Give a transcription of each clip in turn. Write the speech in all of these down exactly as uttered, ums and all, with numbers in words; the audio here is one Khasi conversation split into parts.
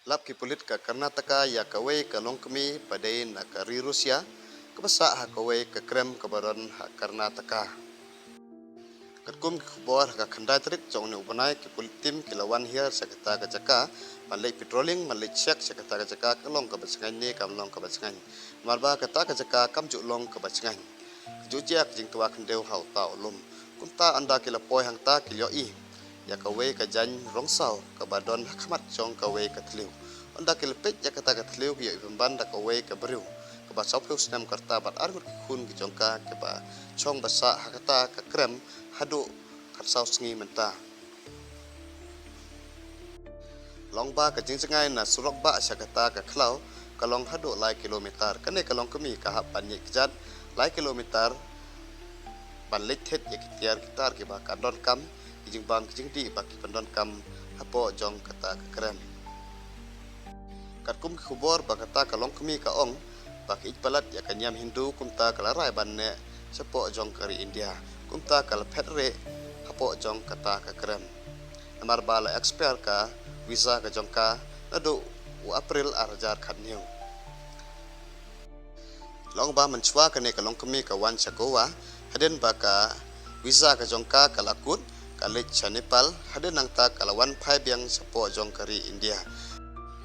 Lap ki pulit ka Karnataka ïa kawei ka longkmie ba dei na ka ri Russia kaba sah ha kawei ka krem kaba don ha Karnataka. Katkum ki khubor, ha ka khyndai tarik jong une u bnai ki pulit team ki la wan hiar sha kata ka jaka ban leit patrolling, ban leit check sha kata ka jaka ka long kaba chngaiñ ne kam long kaba chngaiñ. Namar ba kata ka jaka kam ju long kaba chngaiñ. Ka ju jia ka jingtwa khyndew ha uta u lum. Kumta ynda ki la poi hangta ki la ïohi ïa kawei ka jaiñ rong saw kaba don ha khmat jong kawei ka thliew. Ynda ki la peit ïa kata ka thliew ki ïohi pynban da kawei ka briew kaba sawphew snem ka rta bad arngut ki khun ki jong ka kiba shong ba sah ha kata ka krem haduh khatsaw sngi mynta. Long ba ka jingjngai na surok bah sha kata ka khlaw ka long haduh lai kilometer. Kane ka longkmie ka hap ban ïaid kjat lai kilometer ban leit thied ïa ki tiar ki tar kiba kan donkam, ki jingbam ki jingdih ba ki pyndonkam hapoh jong kata ka krem. Katkum ki khubor ba kata ka longkmie ka ong ba ka ïeit palat ïa ka niam Hindu, kumta ka la rai ban neh shapoh jong ka ri India, kumta ka la phet rieh hapoh jong kata ka krem. Namar ba la expire ka visa ka jong ka naduh u April ar hajar khathynñiew. Long ba mynshuwa kane ka longkmie ka wan sha Goa, hadien ba ka visa ka jong ka ka la kut, ka leit sha Nepal, hadien nangta ka la wan phai biang shapoh jong ka ri India.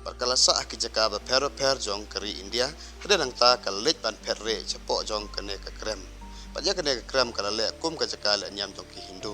Bad ka la sah ha ki jaka bapher bapher jong ka ri India, hadien nangta ka la leit ban phet rieh shapoh jong kane ka krem. Bad ïa kane ka krem ka la leh kum ka jaka leh niam jong ki Hindu.